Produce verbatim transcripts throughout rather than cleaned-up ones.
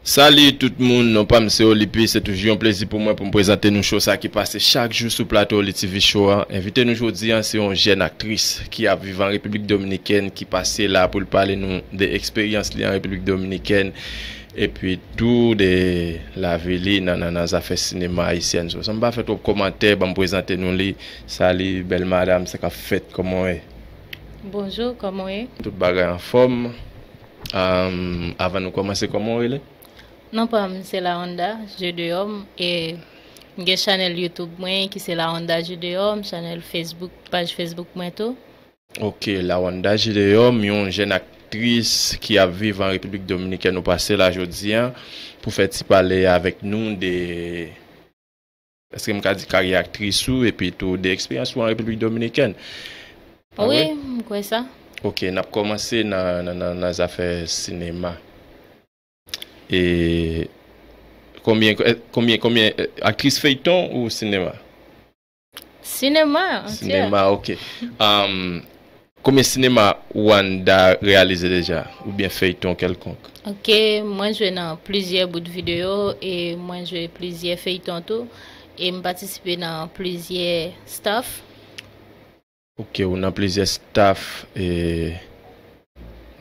Salut tout moun, non pa m se Olipi, se toujou yon plezi pou mwen pou m prezante nou show sa ki pase chak jou sou plato Oli T V Show an. Envite nou jodi an se yon jèn aktris ki ap viv an Repiblik Dominikèn, ki pase la pou l pale nou de eksperyans li an Repiblik Dominikèn, epi tou de lavi li nan, nan, nan zafè sinema ayisyèn. So, san m pa fè twòp kòmantè, ban m prezante nou li. Salut bèl madanm, sa k ap fèt, kòman w ye? Bonjou, kòman w ye? Tout bagay anfòm. Avan nou kòmanse, kòman w rele? Non pa m se Lawanda Jeu de Homme e m gen chanèl YouTube mwen ki se Lawanda Jeu de Homme, chanèl Facebook, paj Facebook mwen tou. Ok, Lawanda Jeu de Homme, yon jèn aktris ki ap viv an Repiblik Dominikèn, ou pase la jodi an pou fè ti pale avèk nou de, èske m ka di karyè aktris ou epi tou de eksperyans ou an Repiblik Dominikèn? Wi, m kwè sa. Ok, n ap kòmanse nan, nan, nan, nan zafè sinema. E konbyen, konbyen, konbyen aktris feyton ou sinema? Sinema. Sinema, ok. Um, konbyen sinema Wanda reyalize deja? Oubyen feyton kèlkonk? Ok, mwen jwe nan plizyè bout videyo e mwen jwe plizyè feyton tou. E m patisipe nan plizyè staff. Ok, ou nan plizyè staff e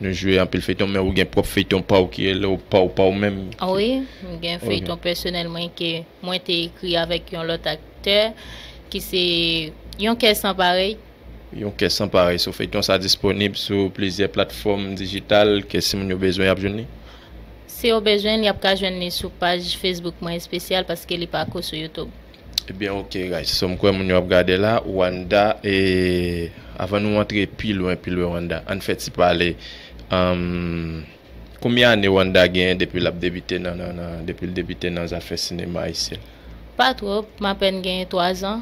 nou jwe anpil feyton, men ou gen pwòp feyton pa w ki rele w pa w pa w menm? Wi, m gen feyton pèsonèl mwen ke mwen te ekri avèk yon lòt aktè ki se Yon kè san parèy. Yon kè san parèy. So feyton sa disponib sou plizyè platfòm dijital ke si moun yo bezwen y ap jwenn li? Si yo bezwen l, y ap ka jwenn li sou paj Facebook mwen espesyal paske li pako sou YouTube. Ebyen ok guys, so m kwè moun yo ap gade la, Wanda, e avan nou antre pi lwen, pi lwen Wanda, ann fè ti pale. Konbyen ane Wanda genyen depi l ap debite nan, nan, nan, depi l debite nan zafè sinema ayisyen? Pa twòp, m apèn gen twa zan.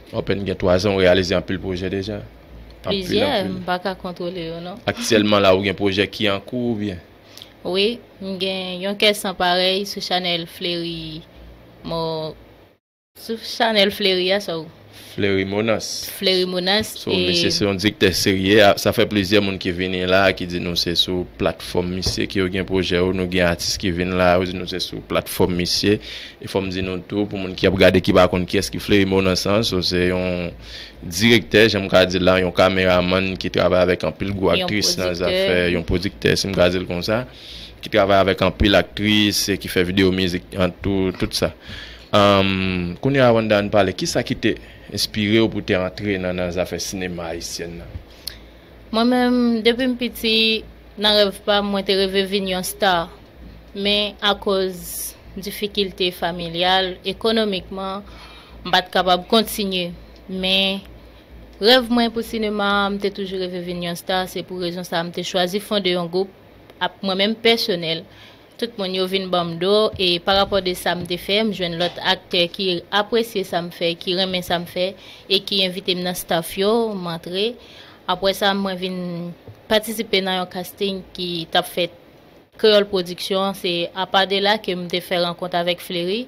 Ou apèn gen twa zan, ou reyalize anpil pwojè deja? Plizyè, m pa ka kontwole yo non. Aktyèlman la ou gen pwojè ki an kou oubyen? Wi, m gen Yon kè san parèy sou chanèl Fleri. Mo sou chanèl Fleri a sa ou? Fleri Monas. Fleri Monas. So, e misye se yon direktè serye. Sa fè plizyè moun ki vini la ki di nou se sou platfòm misye ke yo gen pwojè yo. Nou gen atis ki vin la, yo di nou se sou platfòm misye. E fò m di nou tou, pou moun ki ap gade ki pa konn kiyès ki Fleri Monas an, so se yon direktè, jan m ka di la, yon kameramann ki travay avèk anpil gwo aktris nan zafè, yon pwodiktè, si m ka di l konsa, ki travay avèk anpil aktris, e ki fè videyo mizik an tou, tout sa. Kounye a Wanda, ann pale, kisa ki te enspire w pou te antre nan, nan zafè sinema ayisyèn nan? Mwen menm, depi m piti, nan rèv pa m, mwen te reve vin yon star. Men akoz difikilte familyal, ekonomikman, m pa t kapab kontinye. Men rèv mwen pou sinema a, m te toujou reve vin yon star. Se pou rezon sa a m te chwazi fonde yon gwoup ap mwen menm pèsonèl. Tout moun yo vin ban m do e parapò de sa m te fè, m jwenn lòt aktè ki apresye sa m fè, ki renmen sa m fè e ki envite m nan staff yo, m antre. Apre sa, mwen vin patisipe nan yon casting ki t ap fèt Kreyòl Pwodiksyon. Se apa de la ke m te fè rankont avèk Fleri.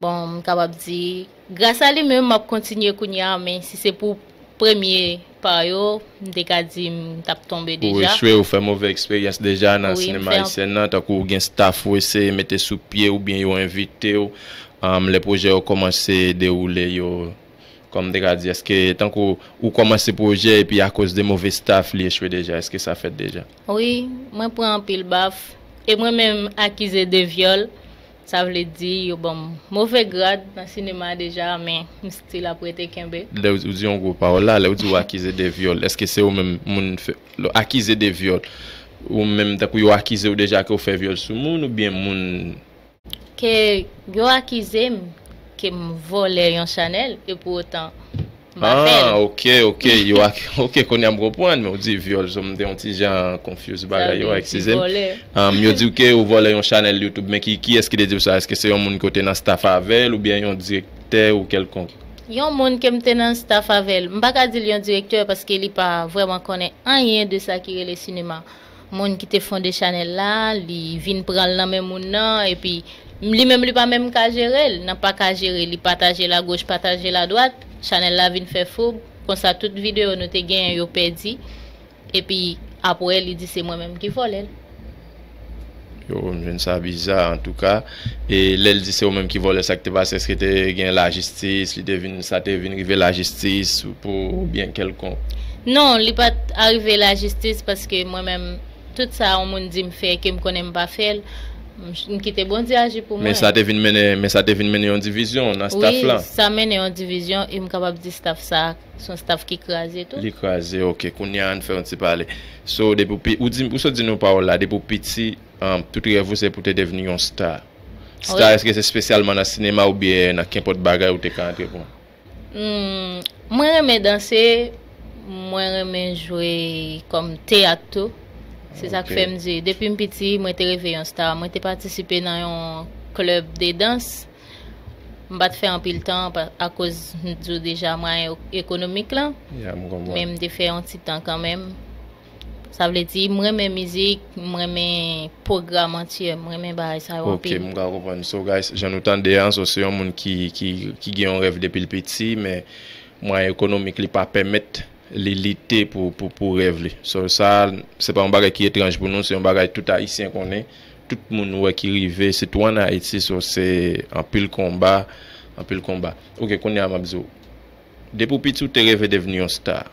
Bon, m kapab di, gras a li menm, m ap kontinye kounye a, men si se pou premye pa yo, m te ka di m t ap tonbe deja. Ou echwe, ou fè move eksperyans deja nan sinema ayisyen nan, tankou ou gen staff ou eseye mete sou pye oubyen yo envite w, lè pwojè yo kòmanse dewoule, yo, kòm m te ka di, èske tankou ou kòmanse pwojè epi akoz de move staff li echwe deja, èske sa fèt deja? Wi, mwen pran anpil baf, e mwen menm akize de vyòl. Sa vle di yo ban m move grad nan sinema a deja, men m still ap rete kenbe. Lè ou di yon gwo pawòl la, lè ou di ou akize de vyòl, èske se ou menm moun fè, lè w akize de vyòl, ou menm tankou yo akize w deja ke w fè vyòl sou moun oubyen moun? Ke yo akize m ke m vòlè yon chanèl, e pou otan, M pa fè l. Ah, ok, ok, yo ak, ok, kounye a m konprann, men w di vyòl, so m te yon ti jan confuse bagay yo, eskize m. Yo di w ke ou vòlè yon chanèl YouTube, men ki, kiyès ki te di w sa? Èske se yon moun ke w te nan staff avè l oubyen yon direktè ou kèlkonk? Yon moun ke m te nan staff avè l. M pa ka di l yon direktè paske li pa vrèman konnen anyen de sa ki rele sinema. Moun ki te fonde chanèl la, li vin pran l nan men moun nan, epi li menm li pa menm ka jere l, nan pa ka jere, li pataje l agoch, pataje l adwat, chanèl la vin fè foub, konsa tout videyo nou te genyen yo pèdi, epi apre li di se mwen menm ki vòlè l. Yo, m jwenn sa biza, antouka. E lè l di se ou menm ki vòlè, sa k te pase, èske te gen lajistis, li te vin, sa te vin rive lajistis pou oubyen kèlkonk? Non, li pa t arive lajistis paske mwen menm, tout sa yon moun di m fè ke m konnen m pa fè l, m, m kite Bondye aji pou mwen. Men sa te vin mennen, men sa te vin mennen yon divizyon nan staff la. Wi, sa mennen yon divizyon e m kapab di staff sa, se yon staff ki kraze tou. Li kraze, ok. Kounye a, ann fè yon ti pale. So, depi w pi-, ou di, ou sot di nou pawòl la, depi w piti, um, tout rèv ou se pou te devni yon star. Star, wi, èske se espesyalman nan sinema oubyen nan kenpòt bagay ou te ka antreprann? Hmm, mwen renmen danse, mwen renmen jwe kòm teyat tou. Se sa k, ok, fè m di, depi m piti, mwen te reve yon star. Mwen te patisipe nan yon klèb de dans. M pa t fè anpil tan pa, akoz m di w deja mwayen ekonomik lan. Ya, m konprann. Men m te fè yon ti tan kanmenm. Sa vle di, m renmen mizik, m renmen pwogram antye, m renmen bagay sa yo, ok, anpil. M ka konprann. So, guys, jan nou tande a, so, se yon moun ki, ki, ki gen yon rèv depi l piti, men mwayen ekonomik li pa pèmèt li lite pou, pou, pou rèv li. So, sa, se pa yon bagay ki etranj pou nou, se yon bagay tout Ayisyen konnen, tout moun wè ki rive, sitou ann Ayiti, so, se anpil konba, anpil konba. Ok, kounye a, m ap di w, depi w piti, w te reve devni yon star.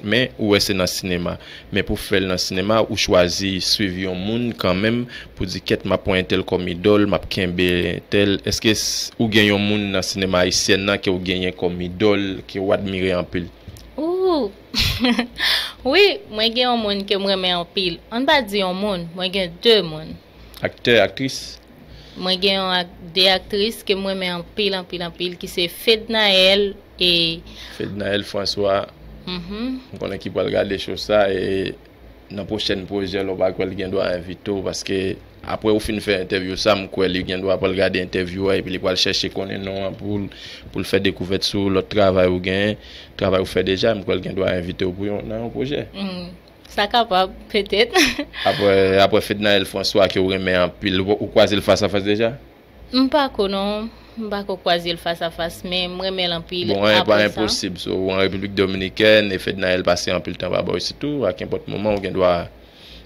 Men, ou wè se nan sinema. Men pou fè l nan sinema, ou chwazi swiv yon moun kanmenm pou di, kèt, m ap pran entèl kòm idòl, m ap kenbe entèl. Èske s-, ou gen yon moun nan sinema ayisyèn nan ke w genyen kòm idòl, ke w admire anpil? Ooh! Wi, mwen gen yon moun ke m renmen anpil. Ann pa di yon moun, mwen gen de moun. Aktè, aktris? Mwen gen yon ak-, de aktris ke m renmen anpil, anpil, anpil, ki se Fednaelle e Fednaelle François. Mhm. M konnen ki pral gade show sa e nan pwochèn pwojè l, ou pa kwè l gen dwa envite w, paske apre ou fin fè entèvyou sa, m kwè li gen dwa pral gade entèvyou a, epi li pral chèche konnen non an pou l, pou l fè dekouvèt sou lòt travay ou genyen, travay ou fè deja, m kwè l gen dwa envite w pou yon, nan yon pwojè. Mm. Sa kapab, petèt. Apre, apre Fednaelle François ke w renmen anpil, ou, ou kwaze l fas a fas deja? M pa ko non, m pa ko kwaze l fas a fas, men m renmen l anpil. Bon, anyen pa enposib, so, ou an Repiblik Dominikèn, e Fednaelle pase anpil tan pa bò isit tou, a kenpòt moman, ou gen dwa,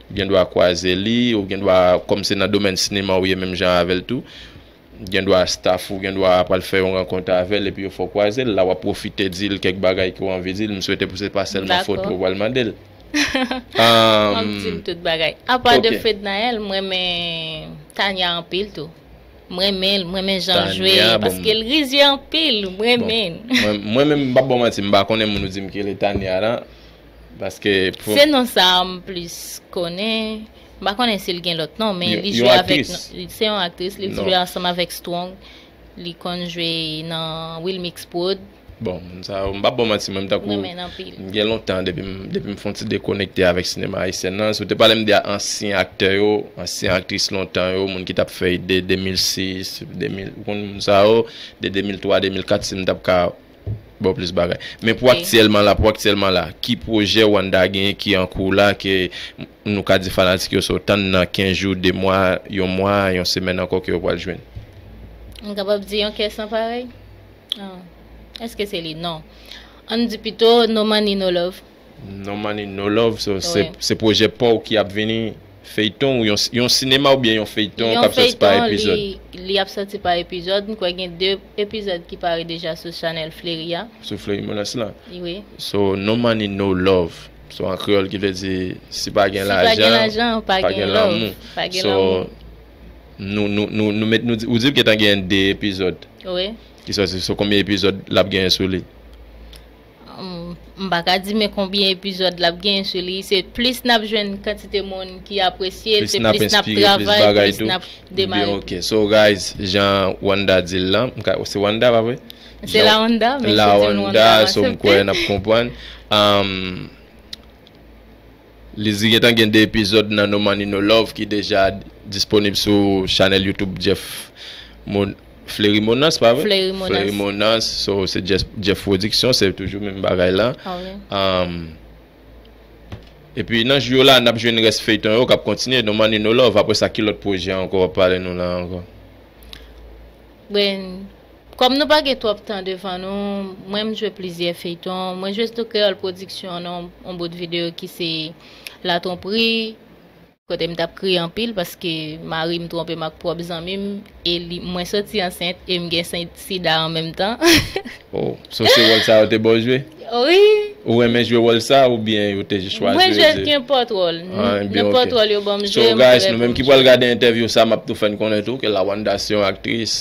ou gen dwa kwaze li, ou gen dwa, kòm se nan domèn sinema ou ye menm jan avè l tou, gen dwa staff ou gen dwa pral fè yon rankont avè l, epi yo fè w kwaze l, la w ap pwofite di l kèk bagay ke w anvi di l, m swete pou se pa sèlman foto ou pral mande l. Dakò. M ap di l tout bagay. Apa de Fednaelle, m renmen Tania anpil tou. M renmen l, m renmen jan l jwe, paske l rizye anpil, m renmen l. Mwen, mwen menm, m p ap ba w manti, m pa konnen moun ou di m ki rele Tania la, paske pou... Se non sa a m plis konnen. M pa konnen si l gen lòt non, men li jwe avèk, se yon aktris, li jwe ansanm avèk Strong. Li konn jwe nan Wilmix Prod. Bon, moun sa yo, m p ap ba w manti, mwen, m tankou, m gen lontan depi m, depi m fè yon ti dekonekte avèk sinema ayisyen nan. Si w te pale m de ansyen aktè yo, ansyen aktris lontan yo, moun ki t ap fè de de mil sis, de mil, ou konn moun sa yo, de de mil twa, de mil kat, si m t ap ka ba w plis bagay. Men pou aktyèlman la, pou aktyèlman la, ki pwojè Wanda genyen ki an kou la, ke nou ka di fanatik yo, so, tann nan kenz jou, de mwa, yon mwa, yon semèn ankò ke yo pral jwenn? M kapab di yon kè san parèy? Ah, èske se li? Non. Ann di pito No Money, No Love. No Money, No Love, so, se, se pwojè pa w ki ap vini, feyton ou yon, yon sinema oubyen yon feyton k ap sòti pa epizòd? Li, li ap sòti pa epizòd. M kwè gen de epizòd ki pare deja sou chanèl Fleri a. Sou Fleri Monas la? Wi. So, No Money, No Love. So, an kreyòl ki vle di, si pa gen lajan, pa gen lanmou. So, nou, nou, nou, nou met, nou di, ou di w gentan gen de epizòd. Wi. Ki sòti, so konbyen epizòd l ap genyen sou li? M, m pa ka di men konbyen epizòd l ap genyen sou li. Se plis n ap jwenn kantite moun ki apresye l, se plis n ap travay, plis n ap demare. Ok. So, guys, jan Wanda di l lan, m ka, se Wanda, pa vre? Se Lawanda, men si w di m Wanda, so m kwè n ap konprann. Um, Li di gentan gen de epizòd nan No Money No Love ki deja disponib sou chanèl YouTube Jeff Mon-, Fleri Monas, pa vre? Fleri Monas. Fleri Monas, so, se Jeff, Jeff Production, se toujou menm bagay la. Ah wi. Um, epi nan jou yo la, n ap jwenn rès feyton yo k ap kontinye, No Money No Love. Apre sa, ki lòt pwojè ankò w ap pale nou la ankò? Bon, kòm nou pa gen twòp tan devan nou, mwen m jwe plizyè feyton. Mwen jwe sou Kreyòl Pwodiksyon nan yon, yon bout videyo ki se La Tromperie. kote m t ap kriye anpil paske mari m twonpe m ak pwòp zanmi m e li, mwen soti ansent e m gen sen- sida an menm tan. Oh, so se wòl sa yo te ba w jwe? Wi. Ou renmen jwe wòl sa oubyen yo te jis chwazi Mwen w jwe jwe? Kenpòt wòl. Ah, ebyen, Nenpòt ok. wòl yo ban m jwe. So, M guys, prè nou pou menm m ki pral jwe. Gade entèvyou sa, m ap tou fè n konnen tou ke Lawanda se yon aktris.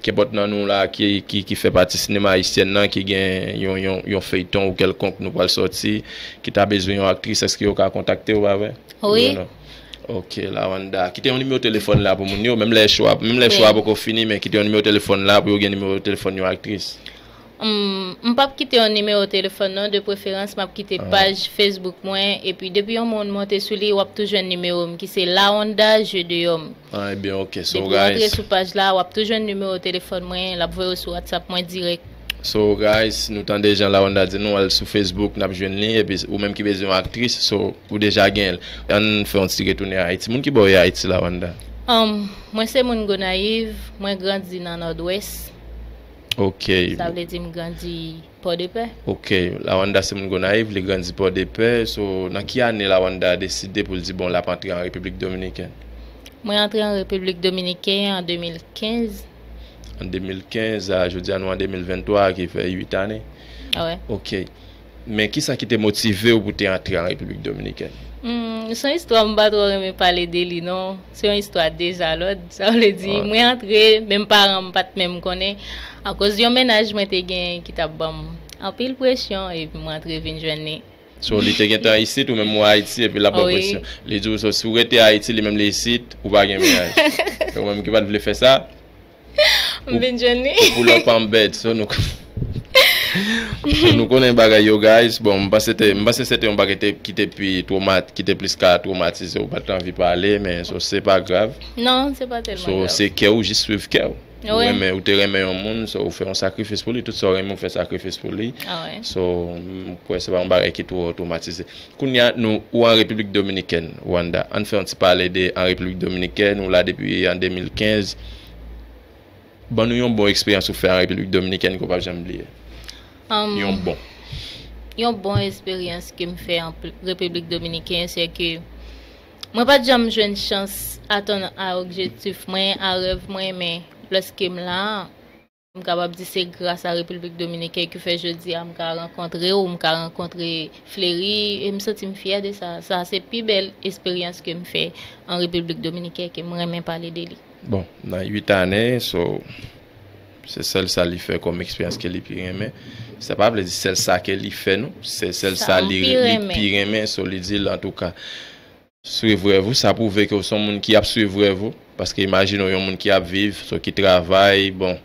Kenpòt nan nou la ki, ki, ki fè pati sinema ayisyèn nan, ki gen yon, yon, yon feyton ou kèlkonk nou pral sòti, ki ta bezwen yon aktris, èske yo ka kontakte w, pa vre? Wi. Ou non? Ok, Lawanda. Kite yon nimewo telefòn la pou moun yo, menm lè show a, menm lè show a Wi. Poko fini, men kite yon nimewo telefòn la pou yo gen nimewo telefòn yon aktris. M, m p ap kite yon nimewo telefòn non, de preferans m ap kite Ah. Paj Facebook mwen, epi depi yon moun monte sou li, w ap tou jwenn nimewo m ki se Lawanda Jeu de Homme. Ah, ebyen, ok. So, Depi w antre guys. Sou paj la, w ap tou jwenn nimewo telefòn mwen, l ap voye w sou WhatsApp mwen dirèk. So, guys, nou tande jan Lawanda di nou, al sou Facebook, n ap jwenn li, epi ou menm ki bezwen yon aktris, so, ou deja gen l. Ann fè yon ti retounen Ayiti. Moun ki bò w ye Ayiti, Lawanda? Um, mwen se moun Gonayiv, mwen grandi nan Nòdwès. Ok. Sa vle di m grandi Pòdepè. Ok, Lawanda se moun Gonayiv, li grandi Pòdepè. So, nan ki ane Lawanda deside pou l di, bon, l ap antre an Repiblik Dominikèn? Mwen antre an Repiblik Dominikèn an de mil kenz. An de mil kenz, a, jodi a nou an de mil venntwa, ki fè uit ane. Ah wè. Ok. Men kisa ki te motive w pou te antre an Repiblik Dominikèn? Hmm, se yon istwa m pa twò renmen pale de li non. Se yon istwa dezalòd. Sa vle di, Wè. Mwen antre, menm paran m pa t menm konnen. Akoz yon mennaj mwen te gen ki t ap ban m anpil presyon, epi mwen antre vin jwenn li. So, li te gentan isit, ou menm ou Ayiti, epi l ap ba w Wi. Presyon. Li di w, so, si w rete Ayiti, li menm li isit, ou pa gen mennaj. E ou menm ki pa t vle fè sa, M vin jwenn li. Pou lòt pa m bèt, so nou. So, nou konnen bagay yo, guys. Bon, m panse te, m panse se te yon bagay te, ki te pi twomat, ki te plis ka twomatize w, pa t anvi pale, men so, se pa grav. Non, se pa tèlman So, grav. Se kè w, jis swiv kè w. Ou Wi. renmen, ou te renmen yon moun, so, ou fè yon sakrifis pou li, tout sa w renmen, ou fè sakrifis pou li. Ah wè. So, m kwè se pa yon bagay ki twò twomatize. Kounye a, nou, ou an Repiblik Dominikèn, Wanda. Ann fè yon ti pale de an Repiblik Dominikèn, ou la depi an de mil kenz. Ban nou yon bon eksperyans ou fè an Repiblik Dominikèn ke w p ap janm bliye. Um, Yon bon. Yon bon eksperyans ke m fè an pl- Repiblik Dominikèn, se ke mwen pa t janm jwenn chans atann a objektif mwen, a rèv mwen, men lòske m la, m kapab di se gras a Repiblik Dominikèn ki fè jodi a m ka rankontre w, m ka rankontre Fleri, e m santi m fyè de sa. Sa se pi bèl eksperyans ke m fè an Repiblik Dominikèn ke m renmen pale de li. Bon, nan uit ane, so, se sèl sa li fè kòm eksperyans ke li pi renmen. Sa pa vle di sèl sa ke li fè, non. Se sèl Sa sa m li, pi li renmen. Pi renmen, so li di l, antouka. Swiv rèv ou, sa pwouve ke w se yon moun ki ap swiv rèv ou. Paske imajine w yon moun ki ap viv, so ki travay, bon,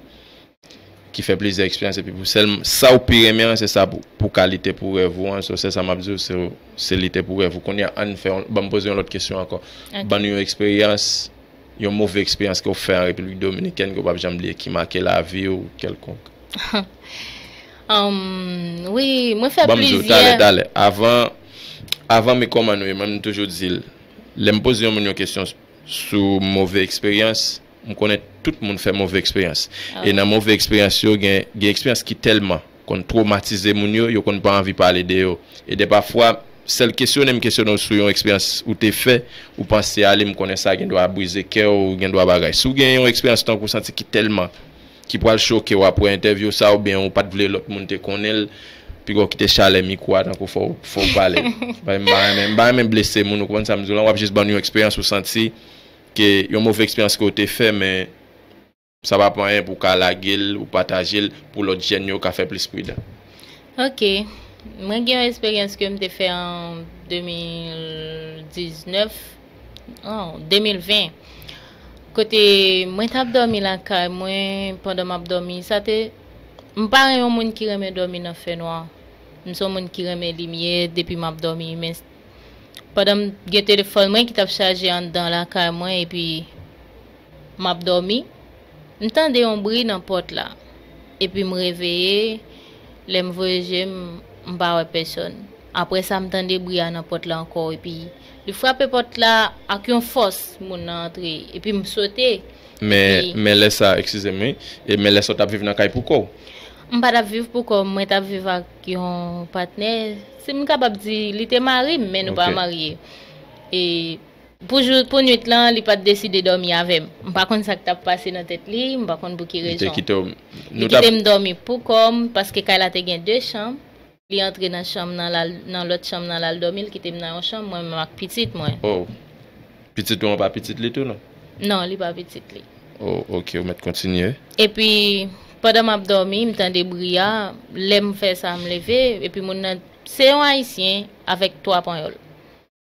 ki fè plizyè eksperyans, epi pou sèl, sa w pi renmen an, se sa pou, pou kalite pou rèv ou an, so se sa m ap di w, se, se li te pou rèv ou. Kounye a, ann fè, yon- ban m poze yon lòt kesyon ankò. Ok. Ban nou yon eksperyans, yon move eksperyans ke w fè an Repiblik Dominikèn ke w p ap janm bliye, ki make lavi w kèlkonk. Um, wi, mwen fè Ban m di w, talè, plizyè. Talè. Avan, avan men kòman nou ye, mwen m toujou di l, lè m poze yon moun yon kesyon sou move eksperyans, m konnen tout moun fè move eksperyans. Ah. E nan move eksperyans yo, gen, gen eksperyans ki tèlman konn twomatize moun yo, yo konn pa anvi pale de yo. E de pafwa, sèl kesyone m kesyone w sou yon eksperyans ou te fè, ou panse ale, m konnen sa gen dwa brize kè w, gen dwa bagay. Si w gen yon eksperyans tankou w santi ki tèlman ki pral choke w apre entèvyou sa, oubyen ou pa t vle lòt moun te konnen l, piga w kite chalè mikwo a tankou fò, fò w pale. Ba, m pa renmen, m pa renmen blese moun, ou konprann sa m di w lan, w ap jis ban nou yon eksperyans ou santi ke yon move eksperyans ke w te fè, men sa p ap anyen pou w ka lage l, ou pataje l, pou lòt jèn yo ka fè plis pridan. Ok. Mwen gen yon eksperyans ke m te fè an de mil diznèf, non, de mil ven. Kote mwen t ap dòmi lakay mwen, pandan m ap dòmi, sa te, m pa yon moun ki renmen dòmi nan fènwa. M se yon moun ki renmen limyè depi m ap dòmi, men pandan m gen telefòn mwen ki t ap chaje anndan lakay mwen, epi m ap dòmi, m tande yon bri nan pòt la. Epi m reveye, lè m voye je m, m pa wè pèsòn. Apre sa, m tande bri a nan pòt la ankò, epi li frape pòt la ak yon fòs, moun nan antre, epi m sote. Men, Epi men lè sa, eskize m, wi, e men lè sa w t ap viv nan kay pou kò w? M pa t ap viv pou kò m, mwen t ap viv ak yon patnè. Si m kapab di, li te mari m, men nou pa Ok. Marye. E Pou jou, pou nwit lan, li pa t deside dòmi avè m. M pa konn sa k t ap pase nan tèt li, m pa konn pou ki rezon. Li te kite w. Li kite m dòmi pou kò m, paske kay la te gen de chanm. Li antre nan chanm nan, l al, nan lòt chanm nan, l al dòmi, li kite m nan yon chanm, mwen menm ak pitit mwen. Oh. Pitit ou an pa pitit li tou, non? Non, li pa pitit li. Oh, ok, ou mèt kontinye. Epi, pandan m ap dòmi, m tande bri a, lè m fè sa, m leve, epi moun nan, se yon Ayisyen avèk twa panyòl.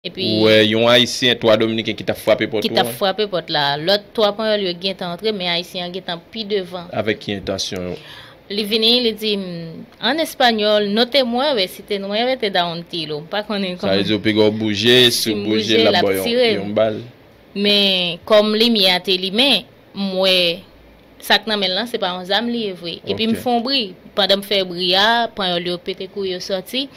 Epi, ou wè yon Ayisyen, twa Dominiken ki t ap frape pòt ou an? Ki t ap frape pòt la. Lòt twa panyòl yo gentan antre, men Ayisyen an gentan pi devan. Avèk ki entansyon yo? Li vini, li di m, an espanyòl, "No te mueves, si te mueves te da un tiro." M pa konnen kòman. Sa vle di ou piga w bouje, si w bouje, l ap ba w yon, yon bal. Men, kòm limyè a te limen, m wè sa k nan men l lan, se pa yon zam li ye vre. Epi m fè yon bri. Pandan m fè bri a, panyòl yo pete kouri, yo sòti.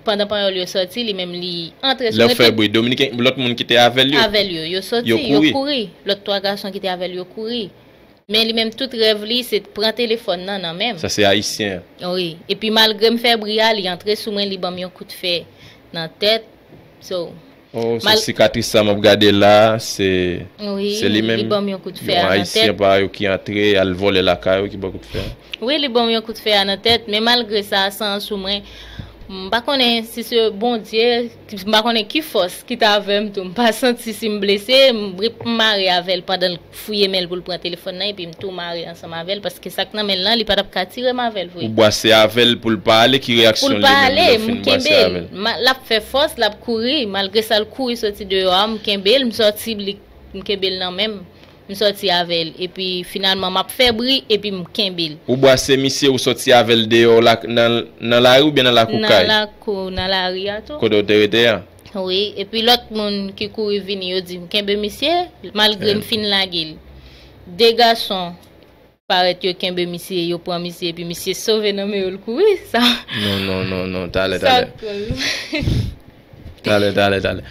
Pandan panyòl yo sòti, li menm li antre sou mwen. Lè w fè bri, Dominiken, lòt moun ki te avè l yo? Avè l yo, yo sòti, yo kouri. Lòt twa gason ki te avè l yo kouri. Men li menm tout rèv li, se pran telefòn nan nan men m. Sa se Ayisyen an. Wi. Epi malgre m fè bri a, li antre sou mwen, li ban m yon kout fè nan tèt. So, oh, se sikatris sa m ap gade la, se, se li menm. Wi, li ban m yon kout fè a nan tèt. Yon Ayisyen pa yo ki antre, al vòlè lakay ou ki ban kout fè a. Wi, li ban m yon kout fè a nan tèt, men malgre sa, san sou mwen, m pa konnen si se Bondye, m pa konnen ki fòs ki t avè m tou. M pa santi si m blese, m ret mare avè l pandan l fouye men l pou l pran telefòn nan, epi m tou mare ansanm avè l, paske sa k nan men l lan, li pa t ap ka tire m avè l vre. Ou bwase avè l pou l pa ale, ki reyaksyon li menm lè w fin bwase avè l? Pou l pa ale, m kenbe l. Ma-, l ap fè fòs, l ap kouri. Malgre sa, l kouri soti deyò a, m kenbe l, m sòti, li, m kenbe l nan men m. M sòti avè l. Epi, finalman, m ap fè bri, epi m kenbe l. Ou bwase misye, ou sòti avè l deyò la, nan, nan lari oubyen nan lakou kay? Nan lakou, nan lari a tou. Kote w te rete a? Wi, epi lòt moun ki kouri vini, yo di m kenbe misye, malgre m fin lage l. De gason parèt, yo kenbe misye, yo pran misye, epi misye sove nan men yo, l kouri, sa. Non, non, non, non, talè, talè. Talè, talè, talè.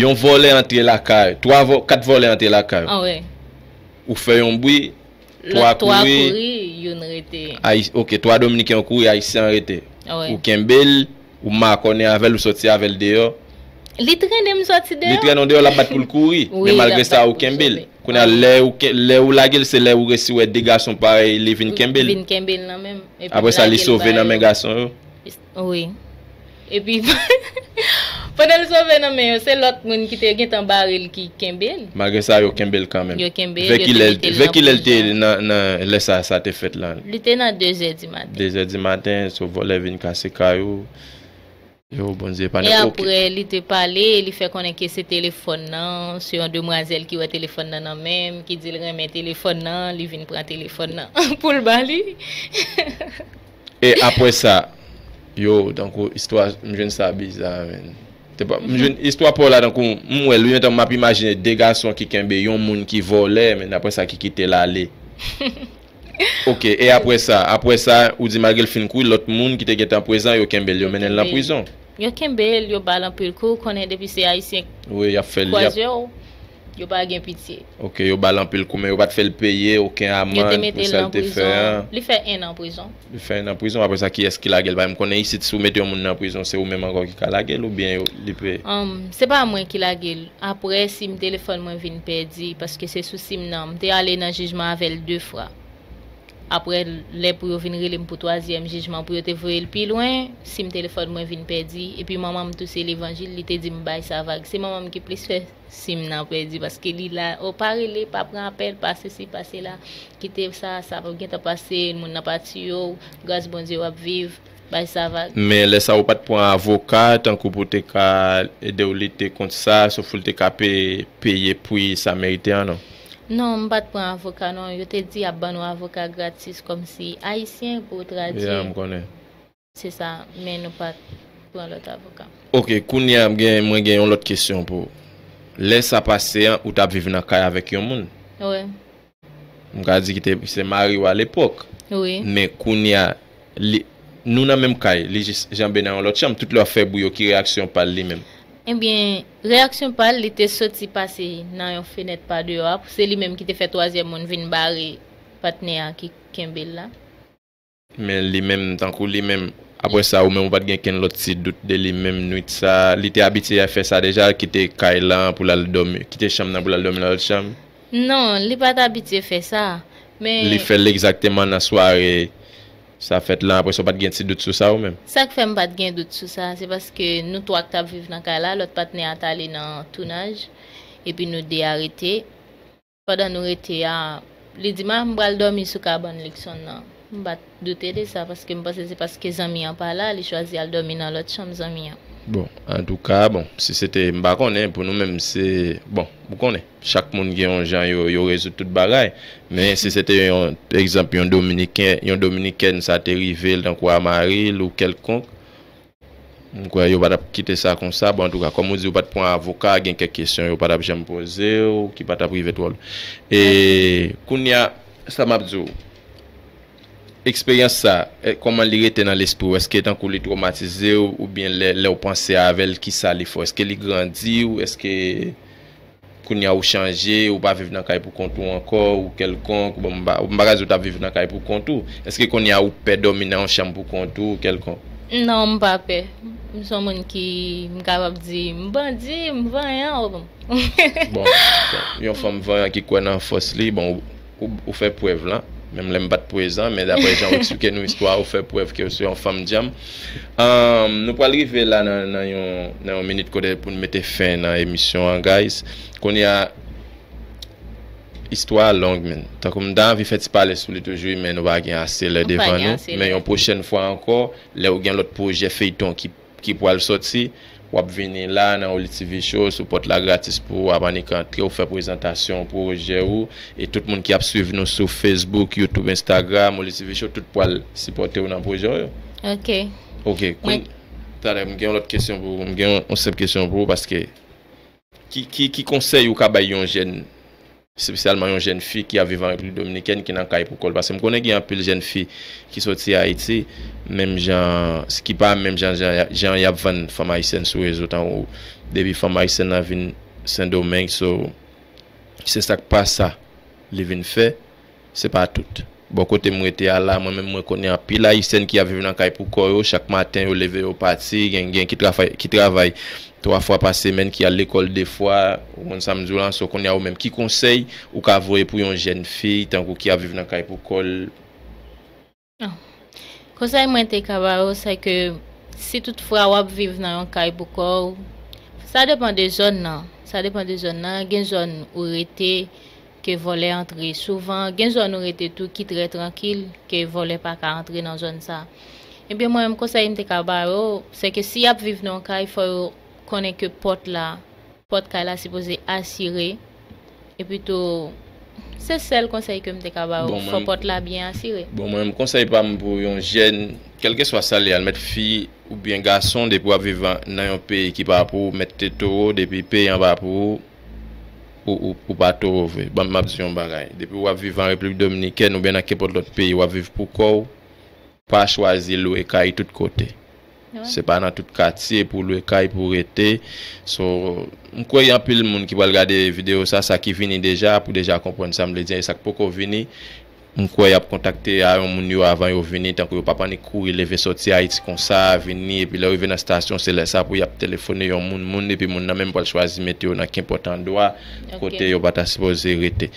Yon vòlè antre lakay, twa vò-, kat vòlè antre lakay ou. Ah, wi. Ou fè yon bri, twa kouri, youn rete. Ayi-, ok, twa Dominiken yo kouri, Ayisyen an rete. Ah, wi. Ou kenbe l, ou makònen avè l, ou sòti avè l deyò. Li trennen m sòti deyò. Li trennen w deyò, l ap bat pou l kouri. Wi, l ap bat pou l sove. Men malgre sa, ou kenbe l. Kounye a, lè ou ke-, lè ou lage l, se lè ou resi wè de gason parèy li vin kenbe l. Vin kenbe l nan men m. Epi m lage l ba yo. Apre sa, li sove nan men gason yo. Wi. Epi, pandan l sove nan men yo, se lòt moun ki te gentan bare l ki kenbe l. Malgre sa, yo kenbe l kanmenm. Yo kenbe l, yo te mete l nan prizon. Vè kilè l te, vè kilè l te nan, nan lè sa, sa te fèt la? Li te nan de zè di maten. De zè di maten, so vòlè vin kase kay ou. Yo, Bondye pa nan. E apre, li te pale, li fè konnen ke se telefòn nan, se yon demwazèl ki wè telefòn nan nan men m, ki di l renmen telefòn nan, li vin pran telefòn nan pou l ba li. E apre sa, yo, tankou istwa, m jwenn sa biza, men. Te pa, m jwenn istwa pa w la, tankou, m wè l, wi, men tankou m ap imajine de gason ki kenbe yon moun ki vòlè, men apre sa ki kite l ale. Ok, e apre sa, apre sa, ou di malgre l fin kouri, lòt moun ki te gentan prezan, yo kenbe l, yo mennen l nan prizon. Yo kenbe l, yo ba l anpil kou, konnen depi se Ayisyen. Wi, y ap fè l, y ap kwaze w, yo pa gen pitye. Ok, yo ba l anpil kou, men yo pa t fè l peye okenn amann pou sa l te fè an. Yo te mete l nan prizon. Li fè en an prizon. Li fè en an prizon, apre sa, kiyès ki lage l? Paske m konnen isit, si w mete yon moun nan prizon, se ou menm ankò ki ka lage l, oubyen yo, li pe... Um, se pa mwen ki lage l. Apre, sim telefòn mwen vin pèdi, paske se sou sim nan. M te ale nan jijman avè l de fwa. Apre, lè pou yo vin rele m pou twazyèm jijman, pou yo te voye l pi lwen, sim telefòn mwen vin pèdi. Epi manman m tou se levanjil, li te di m bay sa vag. Se manman m ki plis fè sim nan pèdi, paske li la, o pa rele, pa pran apèl, pa sesi, pa sela. Kite sa, sa p ap gentan pase, moun nan pa tiye w, gras Bondye w ap viv. Bay sa vag. Men lè sa ou pa t pran avoka tankou pou te ka ede w lite kont sa, sof ou te ka pe-, peye pri sa merite an, non? Non, m pa t pran avoka, non. Yo te di y ap ban nou avoka gratis, kòmsi ayisyen pou tradui. Ya, m konnen. Se sa, men nou pa t pran lòt avoka. Ok, kounye a, m gen, mwen gen yon lòt kesyon pou ou. Lè sa pase an, ou t ap viv nan kay avèk yon moun? Wi. M ka di ki te, se mari w alepòk. Wi. Men kounye a, li, nou nan menm kay, li jis janbe nan yon lòt chanm, tout lè w ap fè bri yo, ki reyaksyon pa l li menm? Ebyen, reyaksyon pa l, li te soti pase nan yon fenèt pa deyò a, se li menm ki te fè twazyèm moun vin bare patnè a ki kenbe l la. Men li menm, tankou li menm, Apre sa, ou menm ou pa t gen kenn lòt ti dout de li menm nwit sa? Li te abitye a fè sa deja, kite kay lan pou l al dòmi, kite chanm nan pou l al dòmi nan lòt chanm? Non, li pa t abitye fè sa. Men li fè l egzakteman nan sware sa fèt lan, apre sa, ou pa t gen ti dout sou sa ou menm? Sa k fè m pa t gen dout sou sa, se paske nou twa k t ap viv nan kay la, lòt patnè a t ale nan tounaj, epi nou de a rete. Pandan nou rete a, li di m, "A, m pral dòmi sou kabann Luckson nan." M pa t doute de sa, paske m panse se paske zanmi an pa la, li chwazi al dòmi nan lòt chanm zanmi an. Bon, antouka, bon, si se te, m pa konnen, pou nou menm, se, bon, ou konnen, chak moun gen yon jan yo, yo rezoud tout bagay, men si se te yon egzanp, yon Dominiken, yon Dominikèn, sa te rive l, tankou a mari l ou kèlkonk, m kwè yo pa t ap kite sa konsa. Bon, antouka, kòm ou di, ou pa t pran avoka, gen kèk kesyon yo pa t ap janm poze w, ki pa t ap rive twò lwen. E kounye a, sa m ap di w, eksperyans sa, e, kòman li rete nan lespri w? Èske tankou li twomatize w, oubyen lè, lè w panse avè l, kisa li fè w? Èske li grandi w? Èske kounye a ou chanje, ou pa viv nan kay pou kont ou ankò, ou kèlkonk, bon, m pa, m pa ka di ou t ap viv nan kay pou kont ou. Èske kounye a ou pè dòmi nan yon chanm pou kont ou, kèlkonk? Non, m pa pè. M se yon moun ki, m kapab di, m bandi, m vanyan. Bon, yon fanm vanyan ki kwè nan fòs li, bon, ou, ou, ou fè prèv la. Menm lè m pa t prezan, men daprè jan ou eksplike nou istwa, ou fè prèv ke ou se yon fanm djanm. Ahn, nou pral rive la nan, nan yon, nan yon minit kote pou n mete fen nan emisyon an, guys. Kounye a, istwa a long, men. Tankou m ta anvi fè ti pale sou li toujou, men nou pa gen ase lè devan nou. Men yon pwochèn fwa ankò, lè ou gen lòt pwojè feyton ki, ki pral sòti, w ap vini la nan Oli T V Show, sou pòt la gratis pou w ap annik antre, ou fè prezantasyon pwojè ou, e tout moun ki ap swiv nou sou Facebook, YouTube, Instagram, Oli T V Show, tout pral sipòte w nan pwojè w yo. Ok. Ok, kounye, talè, m gen yon lòt kesyon pou ou, m gen yon, yon senp kesyon pou ou, paske ki, ki, ki konsèy ou ka bay yon jèn, espesyalman yon jèn fi ki ap viv an Repiblik Dominikèn, ki nan kay pou kò l? Paske m konnen gen anpil jèn fi ki soti Ayiti, menm jan, ki pa menm jan, jan, jan y ap vann fanm ayisyèn sou rezo, tankou depi fanm ayisyèn nan vin Sendomeng, so, se sa k pa sa li vin fè, se pa tout. Bò kote m rete a la, mwen menm mwen konnen anpil ayisyèn ki ap viv nan kay pou kò yo, chak maten yo leve yo pati, gen, gen ki travay, ki travay twa fwa pa semèn, ki al lekòl de fwa, ou konn sa m di w lan, so kounye a ou menm, ki konsèy ou ka voye pou yon jèn fi tankou ki ap viv nan kay pou kò l? Ah. Konsèy mwen te ka ba yo, se ke si tout fwa w ap viv nan yon kay pou kò w, sa depan de zòn nan, sa depan de zòn nan, gen zòn ou rete, ke vòlè antre souvan, gen zòn ou rete tou ki trè trankil, ke vòlè pa ka antre nan zòn sa. Ebyen, mwen menm konsèy m te ka ba yo, se ke si y ap viv nan yon kay, fò yo konnen ke pòt la, pòt kay la sipoze asire. Epi tou, se sèl konsèy ke m te ka ba yo, fò pòt la byen asire. Bon, mwen menm, konsèy pa m pou yon jèn, kèlkeswa sa l ye, al mèt fi oubyen gason, depi w ap viv an, nan yon peyi ki pa pou ou, mèt te towo, depi peyi an pa pou ou, ou, ou, ou pa towo vre. Ban m ap di yon bagay. Depi w ap viv an Repiblik Dominikèn oubyen nan kenpòt lòt peyi, w ap viv pou kò w, pa chwazi lwe kay tout kote. Se pa nan tout katye pou lwe kay pou rete. So, m kwè gen anpil moun ki pral gade videyo sa, sa ki vini deja, pou deja konprann sa m vle di, e sa k poko vini. M kwè y ap kontakte a yon moun yo avan yo vini, tankou yo p ap annik kouri leve sòti Ayiti konsa, vini, epi lè yo rive nan estasyon, se lè sa pou y ap telefone yon moun, moun, epi moun nan menm pral chwazi mete yo nan kenpòt andwa kote yo pa ta sipoze rete.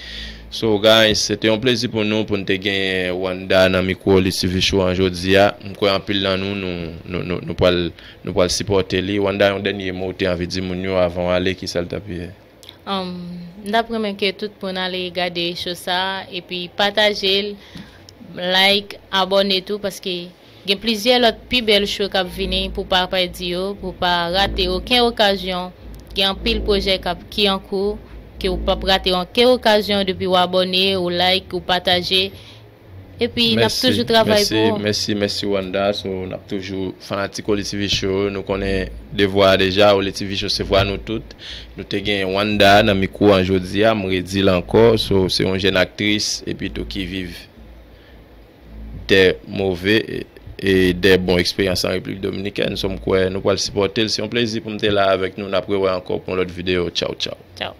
So, guys, se te yon plezi pou nou, pou n te gen Wanda nan mikwo Oli T V Show an jodi a. M kwè anpil nan nou, nou, nou, nou, nou pral, nou pral sipòte li. Wanda, yon dènye mo ou te anvi di moun yo avan w ale, ki sa l t ap ye? Um, m t ap renmen ke tout moun ale gade show sa a, epi pataje l, like, abòne tou, paske gen plizyè lòt pi bèl show k ap vini pou pa pèdi yo, pou pa rate okenn okazyon. Gen anpil pwojè k ap, ki an kou, ke w p ap rate okenn okazyon depi w abòne, ou like, ou pataje. Epi n ap toujou travay pou ou. Mèsi, mèsi, mèsi Wanda. So, n ap toujou fanatik Oli T V Show. Nou konnen devwa a deja, Oli T V Show se vwa nou tout. Nou te gen Wanda nan mikwo an jodi a, m redi l ankò. So, se yon jèn aktris, epi tou ki viv de move e, e de bon eksperyans an Repiblik Dominikèn. So, m kwè nou pral sipòte l. Se yon plezi pou m te la avèk nou. N ap rewè ankò pou yon lòt videyo. Tchaw, tchaw. Tchaw.